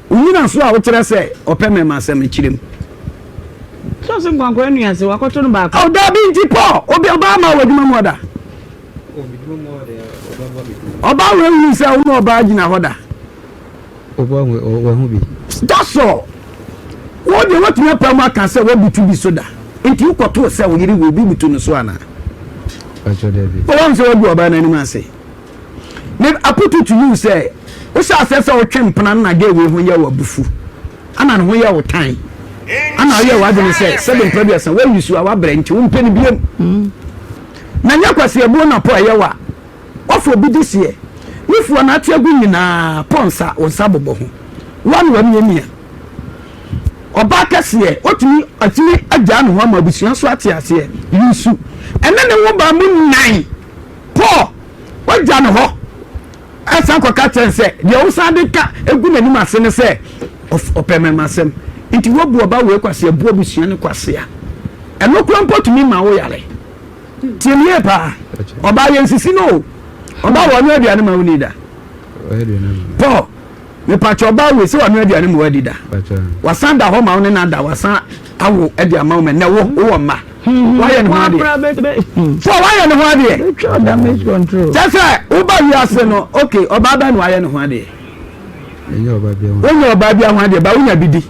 wo nyinasoɔ a wokyerɛ sɛ ɔpɛ mmarima asɛm no kyerɛ mu.
Sɛ ɔse nkwankora nua se wakɔto no baako.
Oh, dabi nti Paul, obi ɔbaa ma wɔ adwuma mu ɔda. Ɔbaa wei hunu sɛ wo ne ɔbaa gyina hɔ da.
Wahu bi.
That's all. Wo deɛ woatumi apa mu aka sɛ woabutu bi so da. Nti wokɔtoo sɛ wo yere wɔ obi butu no so anaa?
Pakyɛ dabi.
Wɔn sɛ woagu ɔbaa no anim ase. Me aputu to you sɛ wohyɛ aseɛ sɛ wotwe mpena no na gay wei ho yɛ wo abufu. Ana ne ho yɛ wo tan. Ana woyɛ w'adwene sɛ sɛbe mpra duasa woayi su a woabrɛ nti wompɛ no biom. Na nyɛ kwaseabuo na po ɛyɛ wo a woafa obi de seɛ ne fua na ate agu nyinaa po nsa wo nsa bobɔ ho woa na wamiamia ɔbaa kɛseɛ otumi atumi agyaa ne ho ama abusua so ate aseɛ yusu ɛne ne wo baa mu nan po wagya ne hɔ ɛsan kɔka kyɛn sɛ deɛ wosan de ka egu n'anim ase ne sɛ ɔpɛ mɛmasɛm nti woabu ɔba wei kwasea bu abusua ne kwasea ɛno kora mpo tumi ma wo yare Tie me yie paa. Ɔbaa yɛ nsisi no o. Ɔbaa wɔ ɔno aduane ma woni da. Paul, mepakyɛ ɔbaa wei sɛ wano aduane ma wadi da. Wasan da hɔ ma wo ne na da wasan awo de ama wo ma nɛ wo wowɔ mma. Wayɛ ne ho adeɛ. Paul wayɛ ne ho adeɛ. Kyɛ sɛ woba wiase no okay ɔbaa bɛn na wayɛ ne ho adeɛ. Wonyɛ ɔbaa bi ho adeɛ ba wonya bi di.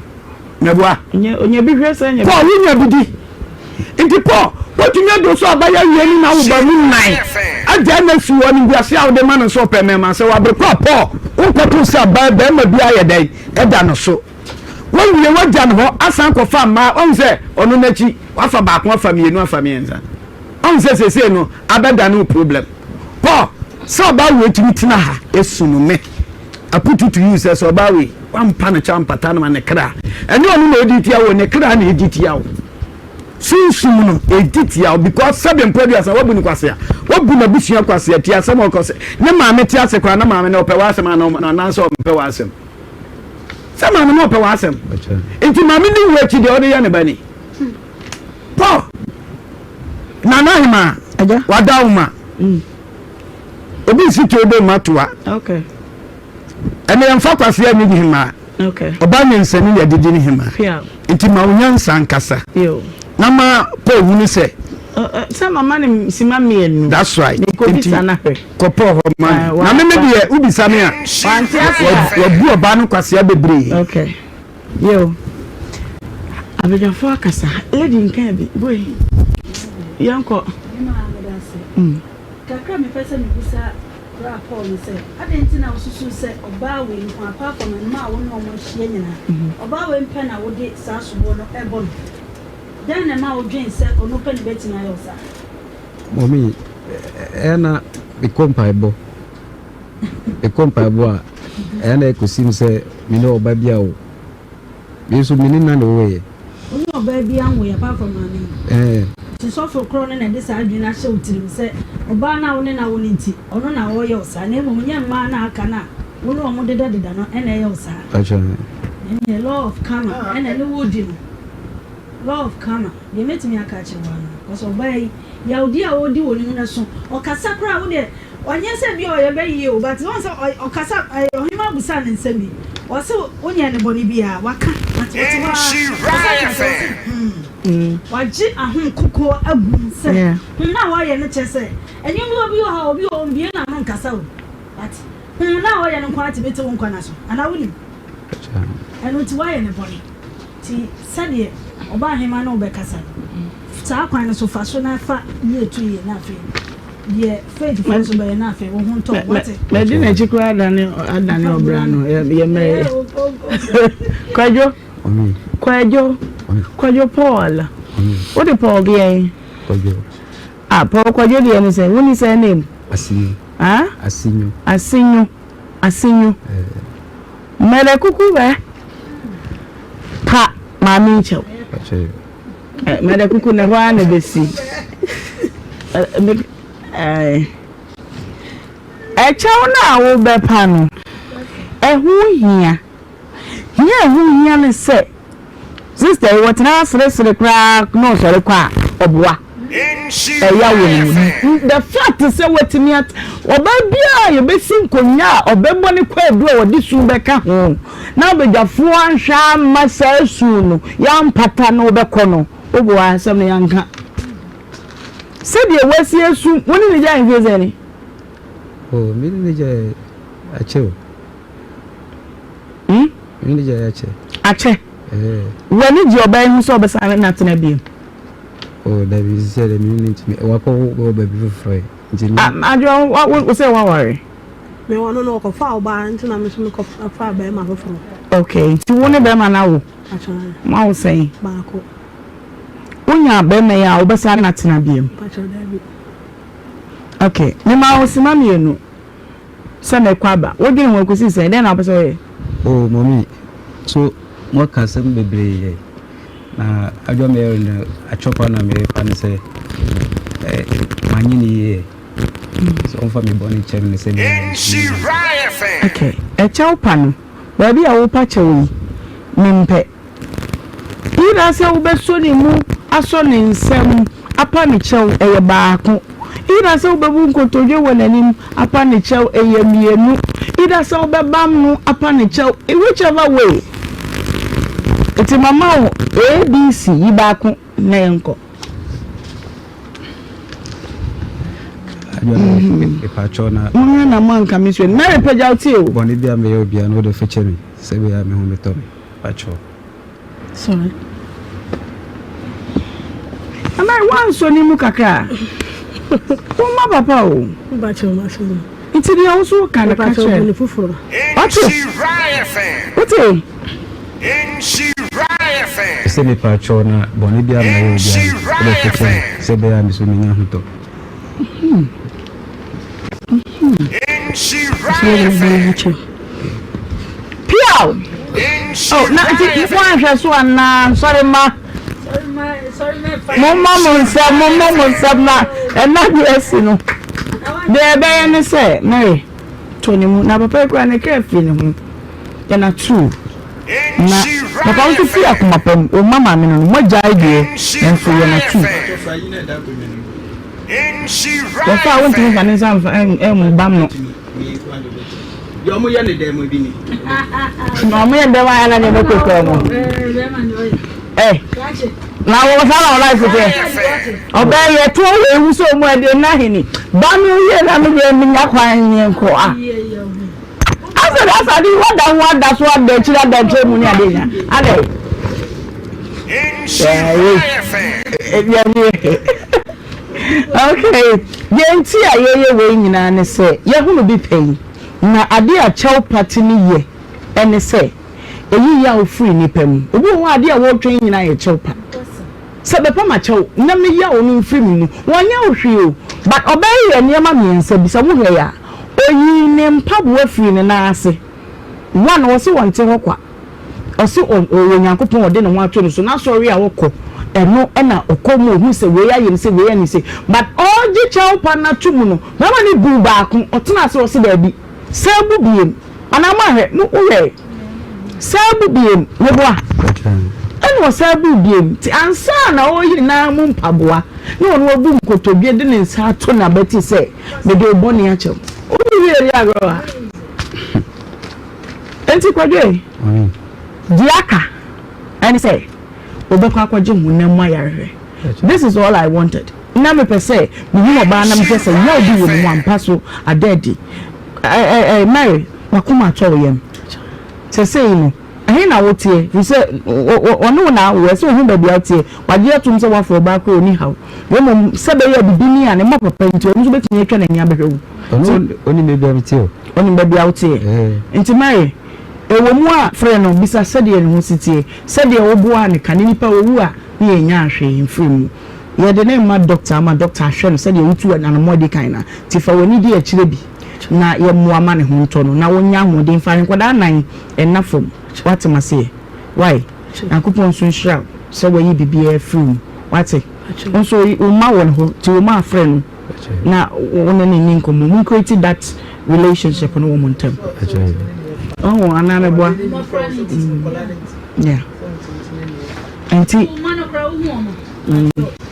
Mɛboa.
Onya bi hwɛ sɛ nya bi.
Paul, wonya bi di. Nti Paul, wotumi adu so abayɛ awie ne na wo ba mu nan. Agya na si wɔ animguase a wode ma no sɛ ɔpɛ mmarima sɛ wabere kɔ a Paul, wonkɔto sɛ abaa barima bi ayɛ dɛn ɛda no so. Wowie wagya no hɔ asan kɔfa mmaa, wahu sɛ ɔno n'akyi wafa baako afa mmienu afa mmiɛnsa. Wahu sɛ seesei no abɛdane wo problem. Paul, sɛ ɔbaa wei tumi tena ha esu no me. Aputu to you sɛ sɛ ɔbaa wei wampa no kyɛ ampata no ma ne kra ɛnyɛ ɔno na ɔdi tia wo ne kra na ɛdi tia wo sunsum no ɛdi tia wo because sɛbe mpo aduasa wabu no kwasea wabu n'abusua kwasea ti asɛm ɔkɔ sɛ ne maame te ase koraa na maame no ɔpɛ w'asɛm anaasɛ ɔmpɛ w'asɛm sɛ maame no ɔpɛ w'asɛm nti maame ne wu akyi deɛ ɔde yɛ ne ba ni Paul nana ahema wada wo ma mm. Obi nsi tuo do mma toa. Ɛnna yɛmfa kwasea nni ne hemaa. Ɔbaa nyansani na ɛde di ne hemaa. Nti ma wo nyansa nkasa. Na ma Paul hunu sɛ.
Sɛ mama ne sima mmienu.
That's right.
Nti
kɔ Paul hɔ ma no. Na me me deɛ wobisa me a. Wabu ɔbaa no kwasea bebree.
Okay. Yo. Abadwafoɔ akasa. Lady nkaa bi. Boy. Yɛnkɔ. Mm.
Kakra a mepɛ sɛ mibisa Bra Paul ne sɛ, adɛn nti na wosusuw sɛ ɔbaa wei nko, apart from mmaa a wo ne wɔn ahyia nyinaa, ɔbaa wei pɛ na wode saa soboɔ no rebɔ no? Dɛn na ɛma wodwen sɛ ɔno pɛ na ebetumi ayɛ wo saa?
Mummy, ɛyɛ na mekɔ mpaebɔ. Mekɔ mpaebɔ a, ɛyɛ na ɛkɔsi me sɛ me ne ɔba bi a o. Me nso me ne na na ɛwɔ yɛ.
Wo ne ɔbaa bi anwo yɛ apart from maame yi?
Ɛɛ.
Nti sɔfo korɔ no na ɛde saa adwene no ahyɛ wo tirim sɛ ɔbaa no a wo ne no awo no nti ɔno na ɔreyɛ wo saa na mmom nyɛ mmaa no a aka no a wo ne wɔn dedadeda no na ɛyɛ wo saa.
Pakyɛ.
Ɛnneɛ law of karma ɛna ɛne wo redi no. Law of karma deɛ mɛtumi aka akyerɛ wo ara no because ɔbaa yi yawdi a ɔredi wɔ ne mu no so ɔkasa koraa wo deɛ. Ɔnyɛ sɛ bi a ɔyɛ bɛ yie o but wohu sɛ ɔkasa ɔhemaa busaa no nsɛm bi ɔse wonyɛɛ no bɔne biaa waka but ɔte hɔ ara ɔsan ka sɛ ɔse hmm wagye ahom kokoɔ agu mu sɛ hmm no a wayɛ no kyerɛ sɛ ɛnwom bi wɔ hɔ a obi wɔ hɔ ɔmbue n'ano nkasa o but hmm no a ɔyɛ no nko ara tumi te wo nkwa no so anaa wonim ɛno nti wayɛ no bɔne. Nti sɛdeɛ ɔbaahemaa ne wo bɛkasa no, saa kwan no so fa so na fa yie to yie na afei deɛ Faith foɔ nso bɛyɛ na afei wo ho ntɔ wo, wate?
Madi n'akyi koraa adane adane ɔbra no yɛ mmerɛ Kwadwo Kwadwo Kwadwo Paul wode Paul deɛn?
Kwadwo
Ah Paul Kwadwo deɛ ne sɛn? Wonni surname?
Asinyo
Ah?
Asinyo
Asinyo Asinyo Mɛrɛ kuku bɛ pa maame nkyɛw. Mɛrɛ kuku na hɔ ara na ɛbɛsi. Ɛkyɛw no a wobɛpa no, ɛho hia. Hia a ɛho hia ne sɛ, sister yi wɔtena seresere koraa na ɔsɔre kɔ a, ɔboa. Ɛya wɔ ne mu. The fact sɛ watumi at ɔbaa biara a yɛbɛsi nkonnwa a ɔbɛbɔ ne kwaadu a ɔde su bɛka ho na abadwafoɔ anhwɛ amma saa su no yɛampata na wobɛkɔ no, woboa asɛm no yɛanka. Sɛdeɛ wasi asu, wo ne ne gyae mfeɛ sɛn ni?
Oh, me ne ne gyae akyɛ o.
Hmm?
Me ne ne gyae akyɛ.
Akyɛ?
Eh.
W'ani gye ɔbaa yi ho sɛ ɔbɛsan ne no atena bio?
Oh, dabi, sɛ dɛ me ne no ntumi, wakɔ wɔ baabi foforɔ yi. Nti me.
Ah, Adwoa, wo, wo, wo sɛ woaware?
Me wɔ no no ɔkɔfaa ɔbaa nti na me nso mekɔfaa bɛrima foforɔ.
Okay, nti wo ne bɛrima no awo?
Akyɛ.
Moawo sɛn?
Baako.
Wonya bɛrima yi a, wobɛsan ne no atena biom?
Mpakyɛw, dabi.
Okay, mema wo sima mmienu sɛ mekɔ aba. Wodwene ho ɛkɔsi sɛn? Dɛn na wopɛ sɛ woyɛ?
Oh, mommy, so moaka asɛm bebree yɛ. Na adwa meyɛ no atwɔpa na merepa no sɛ eh, manye ne yie. Sɛ ɔmfa me bɔne kyɛ me sɛ
meyɛ.
Okay, ɛkyɛw pa no, baabi a wopa kyɛw yi, mempɛ. Either sɛ wobɛsɔ ne mu asɔ ne nsam apa ne kyɛw, ɛyɛ baako. Either sɛ wobɛbu nkotodwe wɔ n'anim apa ne kyɛw, ɛyɛ mmienu. Either sɛ wobɛbam no apa ne kyɛw, whichever way. Nti mama wo A, B, C, yi baako na yɛnkɔ. Monhwɛ na moanka me nsuo no. Mary pagya wo ti o.
Bɔne bi a meyɛ obiara no wode fakyɛ me sɛ ɛbɛyɛ a me ho bɛtɔ me. Pakyɛw.
Sorry. Mama wansɔ ne mu kakra. Woma papa o.
Pakyɛw ma sɔ mu.
Nti deɛ wo so ka no ka kyerɛ.
ne foforɔ.
Ɔte. Wote.
Sɛ me pakyɛw na bɔne bi a mayɛ obiara no wode fakyɛ me sɛ ɛbɛyɛ a me so menya ahotɔ.
Piaw! Oh, na nti woanhwɛ so anaa nsɔre ma momma mo nsɛm momma mo nsɛm na ɛna deɛ asi no deɛ ɛbɛyɛ ne sɛ Mary tɔ ne mu na papa yi koraa ne kra firi ne ho yɛna tuu na papa nso firi akoma pa mu ɔma maame no no mogyae deɛ nanso yɛna tuu Wɔfa a wontumi nfa ne nsa nfa ɛmbam no. Na wɔn yɛ dɛm ayɛ na nneɛma kurakura wɔn. Ɛ na wɔn saa na wɔn life teɛ. Ɔbɛn yɛ to ewu sɛ wɔn ɛde nna hene. Ba mi yie na mi deɛ mi nya kwan nyɛ nkɔ a. Asɛ de asɛ ade wada ho ada so ada akyiri ada nkyɛn mu ne ade nya adɛ. Okay, deɛ nti a yɛyɛ wei nyinaa ne sɛ yɛhunu bi pɛn na ade a kyɛw pati no yɛ ɛne sɛ ɛyi yaw firi nipa mu. Obi wɔ hɔ a adeɛ a wɔretwɛn nyinaa yɛ kyɛw pa. Sɛ bɛpɛ ma kyɛw na me yaw no mfiri me mu. Wɔnyɛ wo hwee o but ɔbɛyɛ nneɛma mmiɛnsa bi sɛ wohwɛ yɛ a Oyii ne mpaboa firii ne nan ase. One, ɔse ɔnte hɔ kwa. Ɔse ɔwɔ Nyankopɔn a ɔde ne ho ato no so. N'asɔre a ɔkɔ, ɛno na ɔkɔ mu ohu sɛ wei ayɛ no sei, wei ayɛ no sei. But ɔregye kyɛw pa no ato mu no, barima no buu baako, ɔtenaa ase ɔse daabi, san bu biem. Anaa moanhwɛ? Mo wohwɛe? San bu biem. Meboa? Ɛna ɔsan buu biom. Nti ansa na ɔreyi ne nan mu mpaboa na ɔno abu nkotodwe de ne nsa ato n'abati sɛ, Mede wo bɔne akyɛ wo. Wode wie di agorɔ wɔ ha. Enti Kwadwo ei, deɛ aka ɛne sɛ wobɛkɔ akɔgye honam mu ayarehwɛ. This is all I wanted. Ná mepɛ sɛ mihu ɔbaa na mehwɛ sɛ yaw bi wɔ ne mu ampa so ada adi. Ɛ, ɛ, Mary, w'akoma atɔ wo yam. Seesei no, ɛhe na woteɛ? Efisɛ ɔne wo na awo, ɛsɛ sɛ ohu baabi a woteɛ. Wagye atom sɛ woafa ɔbaa koraa a onni haw, na mmom sɛ ɛbɛyɛ a bibini a ne mma papa nti, ɔno nso betumi atwa n'ani abɛhwɛ wo.
Ɔno onim baabi a meteɛ o.
Onim baabi a woteɛ. Nti Mary, ɛwɔ mu a, frɛ no, bisa sɛdeɛ ne ho si teɛ, sɛdeɛ woboaa no kane. Nipa owu a, ne yɛnnya hwee mfiri mu. Yɛde no rema dɔkta ama dɔkta ahwɛ no sɛdeɛ wotu anammɔn adi kan no a. Nti fa w'ani di akyire bi na yɛmmoa ma ne ho ntɔ no na ɔnya ahoɔden mfa nkwadaa nnan nna fam. Woate m'aseɛ? Wai? Nyankopɔn nso nhyira wo sɛ wayi biribiara afiri wo mu. Woate? Wo nso wo mma wɔ ne hɔ nti wo mma afrɛ no na wo ne no nni nkɔmmɔ. Mo create that relationship no wɔ mo ntam. Ɔho anaa meboa? Mm. Yeah. Nti.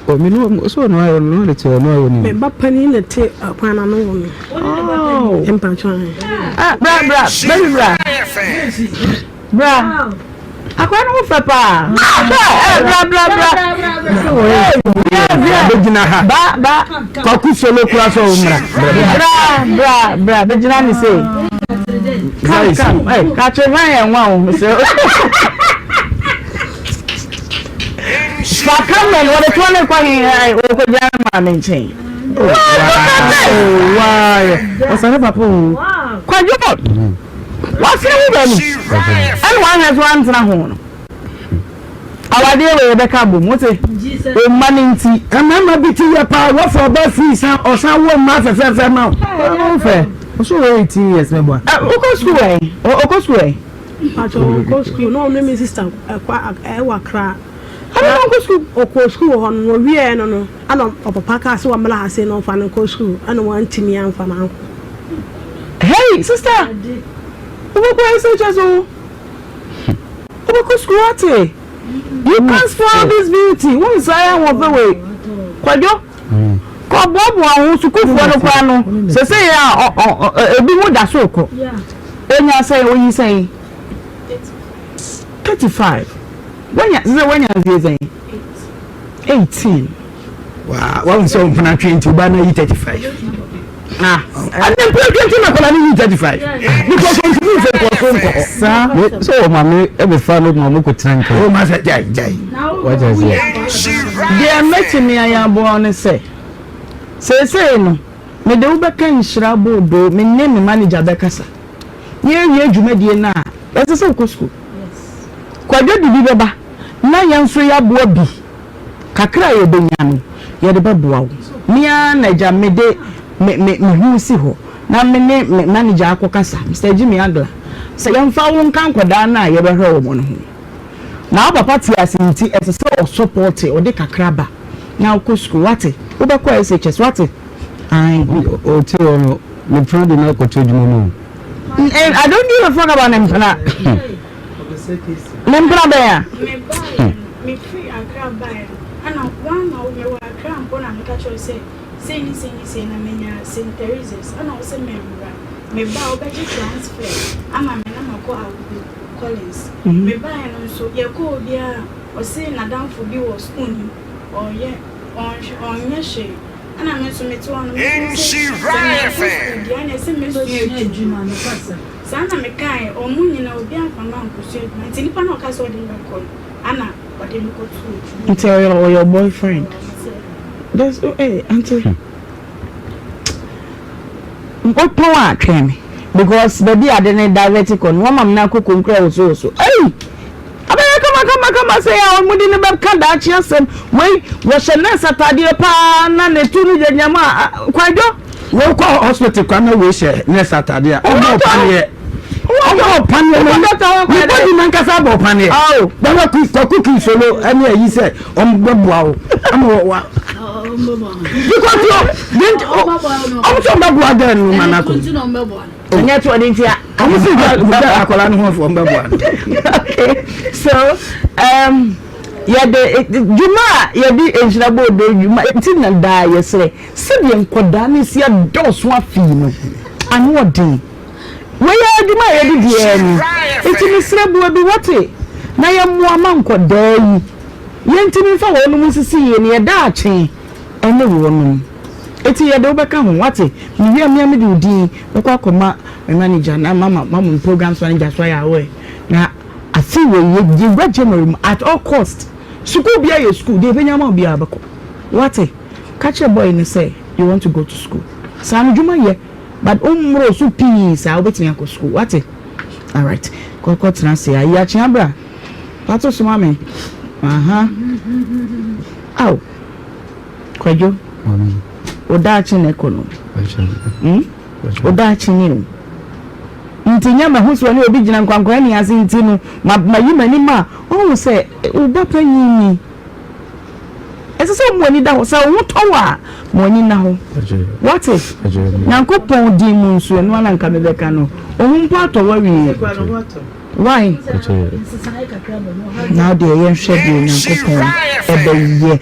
Oh, me no, so no I no le te no I ni.
Me ba panin na te kwan na no wo no.
Oh.
Mpa twan.
Ah, bra bra, baby bra. Bra. Akwa no ho fɛ paa. Eh, bra bra bra.
Bɛgyina ha.
Ba ba.
Kwaku solo kura sɛ wo mmra.
Bra bra bra bɛgyina ne sei. Come come. Hey, katwe hwan yɛ nwa o mesɛ. Fa camera no wɔde toɔ ne kɔ he wɔkɔgyina ne maame nkyɛn.
Ɔsane papa o.
Kwadwo wafiri wo ba mu ɛna wahwɛ so antena ho no. Awadeɛ wei yɛbɛka abom wote wo mma no nti.
Mmarima bi ti yɛ paa wɔfa ɔba firi san ɔsan wo mma fɛfɛɛfɛ ma wo.
Ɔno fɛ ɔso wɔ 18 years mɛboa.
Wokɔ sukuu ɛ? Ɔkɔ sukuu ɛ?
Mpakyɛ ɔkɔ sukuu na ɔne me sister ɛkɔ ɛwɔ Accra.
Ɔne no nkɔ sukuu.
Ɔkɔɔ sukuu wɔ hɔ no na ɔwieɛ no no ɛna ɔpapa kaa sɛ ɔmmra ha sei na ɔmfa no nkɔ sukuu ɛna wantumi amfa no ankɔ.
Hey sister, wobɛkɔ SHS o, wobɛkɔ sukuu wate. You can't spoil this beauty, wonsae ahoɔfɛ wei. Kwadwo, kɔ boaboa wo ho, sukuufoɔ no koraa no, sɛsɛi a ebi mo da so rekɔ. Onya sɛn, oyi sɛn? 35. Wanya, sɛ wanya mfie sɛn? 18.
Waa, wahu sɛ mpena twe nti ɔbaa no ayi 35.
Ah,
ɛnna mpena twe nti na akwadaa no yi 35. Because ɔntumi nfɛ nkɔ so nkɔ hɔ.
Saa, sɛ wɔ maame ɛbɛfa no ma ɔmo kɔ tena nka.
O ma sɛ gyae gyae.
Wagya seɛ.
Deɛ mɛtumi ayɛ aboa wo ne sɛ, seesei no, mede wo bɛka nhyira boodoo, me ne me manager bɛkasa. Na yɛwie dwumadie no a, ɛsɛ sɛ wokɔ sukuu. Kwadwo de bi bɛba na yɛn nso yɛaboa bi. Kakra a yɛbɛnya no, yɛde bɛboa wo. Me ara na agya mede me me me ho resi hɔ na me ne me manager akɔkasa, Mister Jimmy Agla, sɛ yɛmfa wo nka nkwadaa no a yɛbɛhwɛ wɔn no ho. Na wo papa te ase nti, ɛsɛ sɛ ɔsɔpɔɔte, ɔde kakra ba na wokɔ sukuu. Woate? Wobɛkɔ SHS, woate? Ae.
Ɔte hɔ no, ne mpena de no akɔto adwuma mu o.
I don't give a fuck about ne mpena. Ne mpena bɛn a?
Mebaeɛ no, mefiri Accra baeɛ no, ɛna one na mewɔ Accra mpo na meka kyerɛ wo sɛ sei ne sei ne sei na manya St. Theresa's ɛna wo sɛ memmra. Meba a wobɛgye transfer ama me na makɔ Awuku Collins. Mebaeɛ no nso yɛkɔɔ obiara a ɔse n'adamfo bi wɔ school no mu ɔyɛ ɔnhwɛ ɔnyɛ hwee. Ɛna me nso mete hɔ no me nso mese sɛ mankɔ school deɛ ɛneɛ sɛ mɛsua adwuma. Saa na mekaeɛ, wɔn nyinaa obiara amfa me ankɔsua adwuma, nti nipa no a ɔkaa sɛ ɔde me bɛkɔ no, ana ɔde me kɔtoo adwuma.
Nti ɔyɛ ɔyɛ wo boyfriend? That's oh eh aunty. Wotɔn a twɛn me because baabi a ade no divert kɔ no wɔma me nan koko nkura wosowoso. Ei! Abɛyɛ kama kama kama sɛ a wɔn de no bɛka daakye asɛm. Wei wɔhyɛ nurse ataadeɛ paa na ne to no gyinagyina mu a kwadwo.
Wokɔ hospital kwa na wei hyɛ nurse ataadeɛ a ɔmɔ ɔpaneɛ. Ɔmɔ ɔpaneɛ na ne body nankasa abɔ ɔpaneɛ. Bɛma kwaku kinsolo ɛne ayi sɛ ɔmbɛboa wo ama wɔ wa. Because ɔmo sɛ ɔmbɛboa dɛn no ma no akɔ.
Ɛnyɛ to ɔde ntia.
Ɔmo si gya gya akwadaa no ho afɔ ɔmo bɛboa no.
Okay, so um, yɛde dwuma a yɛde nhyira bɔ odo dwuma nti na daa yɛsrɛ sɛdeɛ nkwadaa no si adɔɔso afei no ano ɔden. Wei yɛ adwuma a yɛde di ara ni. Nti mesrɛ boa bi wate na yɛmmoa ma nkwadaa yi yɛntumi mfa wɔnom nsisi yie na yɛ daakye ne wɔnom. Enti yɛde wo bɛka ho wate. Mewie a mea mede wo din bɛkɔ akɔma me manager na mama mama me programs manager so ayɛ aware na afe wei yɛ yɛwura January mu at all cost sukuu biara yɛ sukuu deɛ yɛbɛnya ama wo biara bɛkɔ wate. Ka kyerɛ boy no sɛ you want to go to school saa no dwuma yɛ. But wo mmoro so pii saa wobɛtumi akɔ sukuu wate alright kɔ kɔ tena ase ayi akyea bra pato soma me aha aw kwadwo wo daakye na ɛkɔ no hmm wo daakye ni o nti nyɛ mahu so ne obi gyina nkwankwan ni ase nti no ma mayi m'anim a ɔhu sɛ wo ba panyin ni Ɛsɛ sɛ wɔn ani da hɔ. Sɛ wo ho tɔ wo a, ma w'ani nna hɔ. Woate? Nyankopɔn din mu nso, ɛno ara na nka mebɛka no. Wo ho mpo atɔ wo awie. Why? Na wo deɛ yɛnhwɛ deɛ Onyankopɔn ɛbɛyɛ.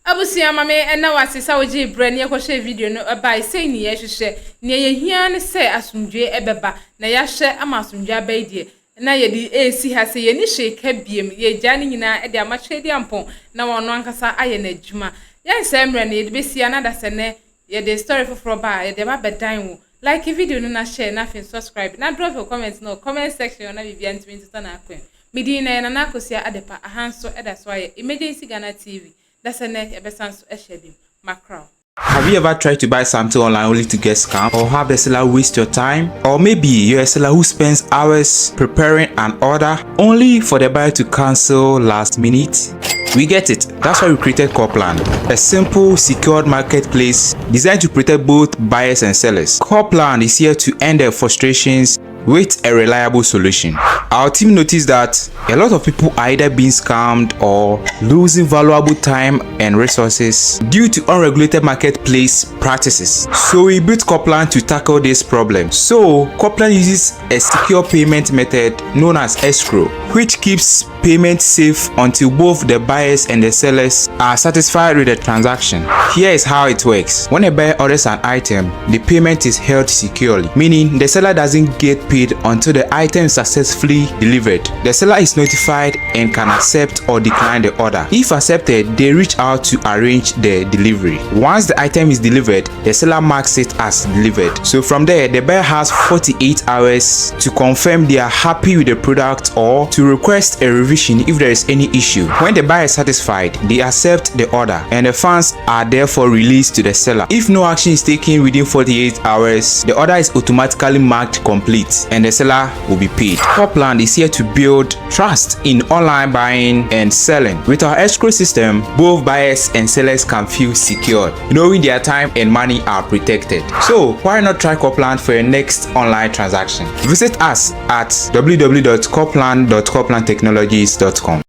Abusua ma me nna wo ase sɛ wogyee berɛ ne yɛkɔhwɛɛ video no bae. Sei ne yɛhwehwɛ. Nea yɛhia ara ne sɛ asomdwoeɛ ɛbɛba. Na yɛahwɛ ama asomdwoeɛ aba yi deɛ, na yɛde resi ha sɛ yɛnni hwee ka biom, yɛregyae ne nyinaa de ama Tweaduampɔn na ɔno ankasa ayɛ n'adwuma. Yɛnsɛe mmerɛ no, yɛde bɛsi ha na dasɛ nnɛ yɛde story foforɔ ba a, yɛde aba abɛdan wo. Like video no na share na afei subscribe na drop your comment no wɔ comment section hɔ na biribiara ntumi ntotɔ n'akwan mu. Me din na ɛyɛ Nana Akosua Adepa, aha nso ɛda so ayɛ Emergency Ghana TV. Dasɛ nnɛ yɛbɛsan so ahyia biom. Makra wo.
Have you ever tried to buy something online only to get scammed or have the seller waste your time? Or maybe you're a seller who spends hours preparing an order only for the buyer to cancel last minute? We get it. That's why we created Corplan, a simple, secured marketplace designed to protect both buyers and sellers. Corplan is here to end their frustrations with a reliable solution. Our team noticed that a lot of people are either being scammed or losing valuable time and resources due to unregulated marketplace practices. So we built Coplan to tackle this problem. So Coplan uses a secure payment method known as escrow, which keeps payment safe until both the buyers and the sellers are satisfied with the transaction. Here is how it works. When a buyer orders an item, the payment is held securely, meaning the seller doesn't get paid until the item is successfully delivered. The seller is notified and can accept or decline the order. If accepted, they reach out to arrange the delivery. Once the item is delivered, the seller marks it as delivered. So from there, the buyer has 48 hours to confirm they are happy with the product or to request a revision if there is any issue. When the buyer is satisfied, they accept the order and the funds are therefore released to the seller. If no action is taken within 48 hours, the order is automatically marked complete and the seller will be paid. Copland is here to build trust in online buying and selling. With our escrow system, both buyers and sellers can feel secured, knowing their time and money are protected. So why not try Copland for your next online transaction? Visit us at www.copland.coplandtechnologies.com.